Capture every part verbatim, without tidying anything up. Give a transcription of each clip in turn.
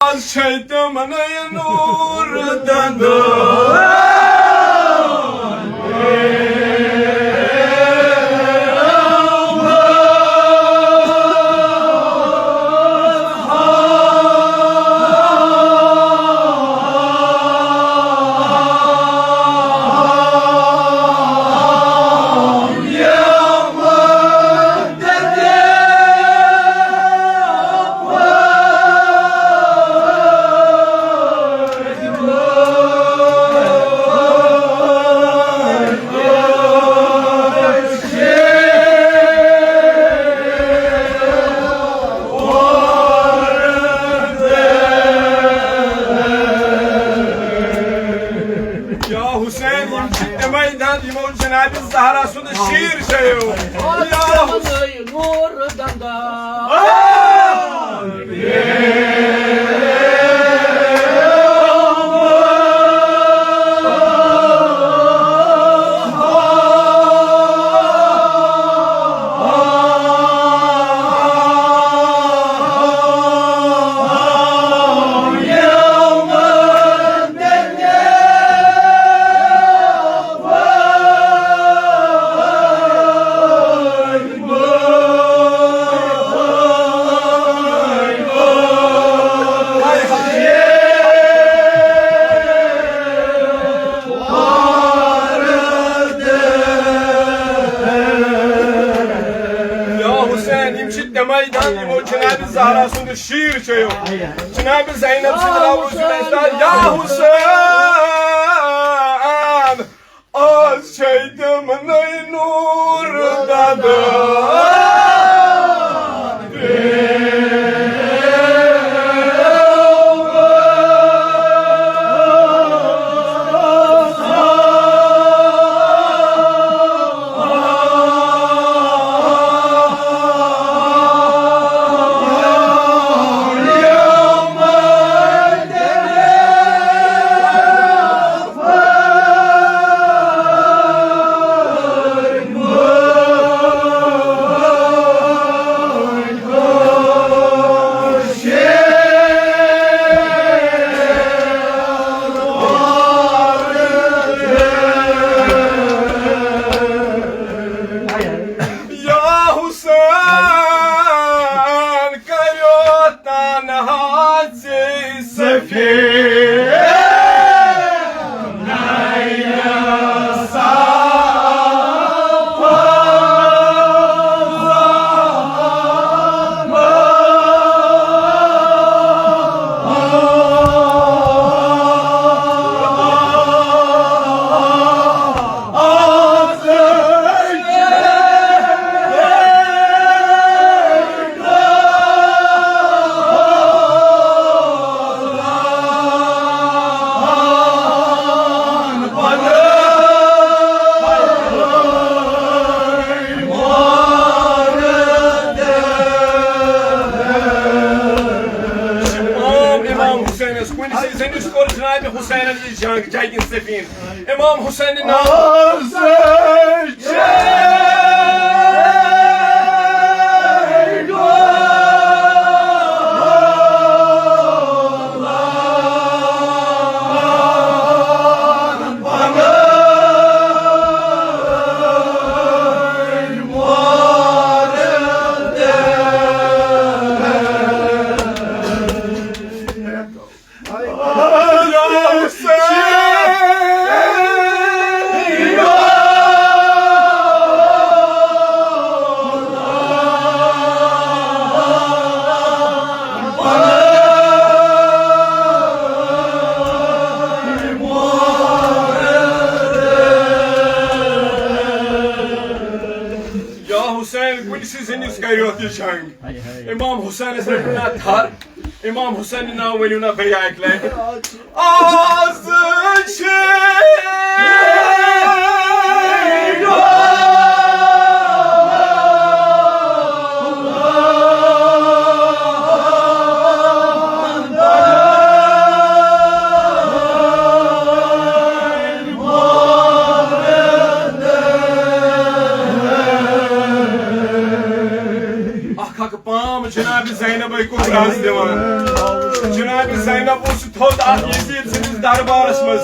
آز چھے تِمنٕے نوٗر دَندان۔ یا حسین، یِم چھِ تِمے دَند، یِمو جناب زہرا سُنٛد شیٖر چیٚیو۔ یا حسین۔ نوٗر دَندا۔ یا حسین، یِم چھِ تِمے دَند، یِمو جناب زہرا سُنٛد شیٖر چیٚیو۔ جناب زینب سٕنٛدِ ناوٕ روٗزِو اَسہِ تام۔ یا حسین، آز چھے تِمنٕے نوٗر دَندان۔ یا حسین، کریو تنہا ژے سفید۔ امام امام حسینس کُنہِ سٕے زٔنِس کوٚر جناب حسینن یہِ جنگ جنگِ سفین۔ امام حسین ناو۔ یا حسین، کُنہِ سٕے زٔنِس کریوتھ یہِ جنگ۔ امام حسینس رٔٹِو نا تھر۔ امام حسینِ ناو ؤنِو نا بیٚیہِ اکہِ لٹہِ۔ آز چھِ اکھ اکھ پام جناب زینبے کُبراہس دِوان۔ جناب زینب اوس سُہ تھوٚد اَتھ یزید سٕنٛدِس دربارس منٛز۔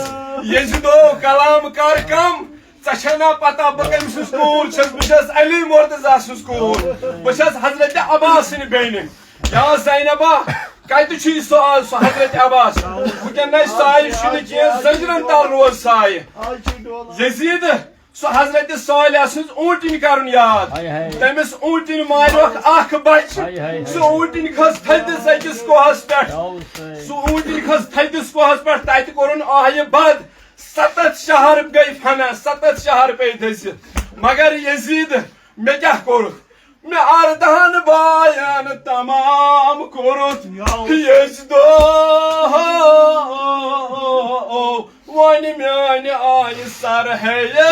یزیدو، کلام کر کم، ژےٚ چھے نا پتہ بہٕ کٔمۍ سٕنٛز کوٗر چھَس؟ بہٕ چھَس علی مرتضیٰ سٕنٛز کوٗر، بہٕ چھَس حضرت عباس سٕنٛدِ بیٚنہِ۔ یا زینبا، کتہِ چھُے سُہ آز، سُہ حضرت عباس؟ وٕنکیٚن نَے سایہِ چھُنہٕ کینٛہہ، زنجیرن تل روز سایہِ۔ یزید، سُہ حضرت صالح سٕنٛز اوٗنٹِنۍ کرُن یاد۔ ہاے ہاے۔ تٔمِس اوٗنٹِنۍ ماریوکھ اکھ بچہِ۔ ہاے ہاے۔ سُہ اوٗنٹِنۍ کھٔژ تھٔدِس أکِس کوہس پٮ۪ٹھ۔ سُہ اوٗنٹِنۍ کھٔژ تھٔدِس کوہس پٮ۪ٹھ، تتہِ کوٚرُن آہہِ بد۔ ستتھ شہر گٔے فنا، ستتھ شہر پیٚیہِ دٔسِتھ۔ مگر یزید، مےٚ کیٛاہ کوٚرُتھ؟ مےٚ اردہن باین تمام کوٚرُتھ یزدو، وۄنۍ میانہِ آیہِ سر ہیٚیہِ۔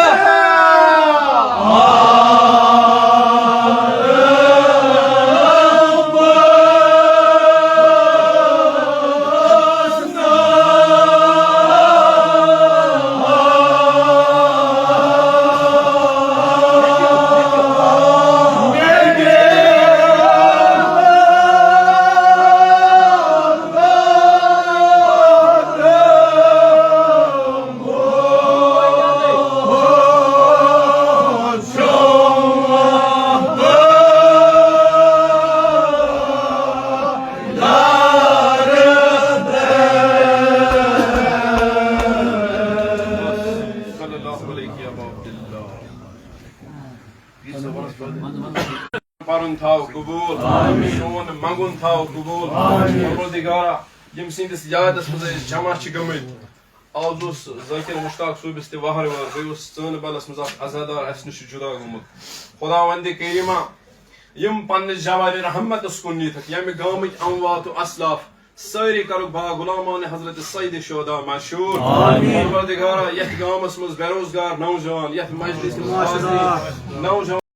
صلی اللہ علیہ یا ابا عبداللہ۔ پرُن تھاو قبول۔ آمین۔ سون منگُن تھاو قبول۔ آمین۔ پروردگارا، ییٚمہِ سٕنٛدِس یادس منٛز أسۍ جمع چھِ گٔمٕتۍ، آز اوس ذاکر مشتاق صٲبس تہِ وہر وار، بیٚیہِ اوس ژٲنہٕ بلس منٛز اکھ عزادار اسہِ نِش جدا گوٚمُت۔ خداوندِ کریمہ، یِم پننِس جوارِ رحمتس کُن نیٖتھکھ، ییٚمہِ گامٕکۍ اموات و اسلاف، سٲری کرُکھ با غلامان حضرت سید شہدا مشہوٗر۔ آمین۔ پروردگارا، یتھ گامس منٛز بے روزگار نوجوان، یتھ مجلس منٛز حاضری نوجوان،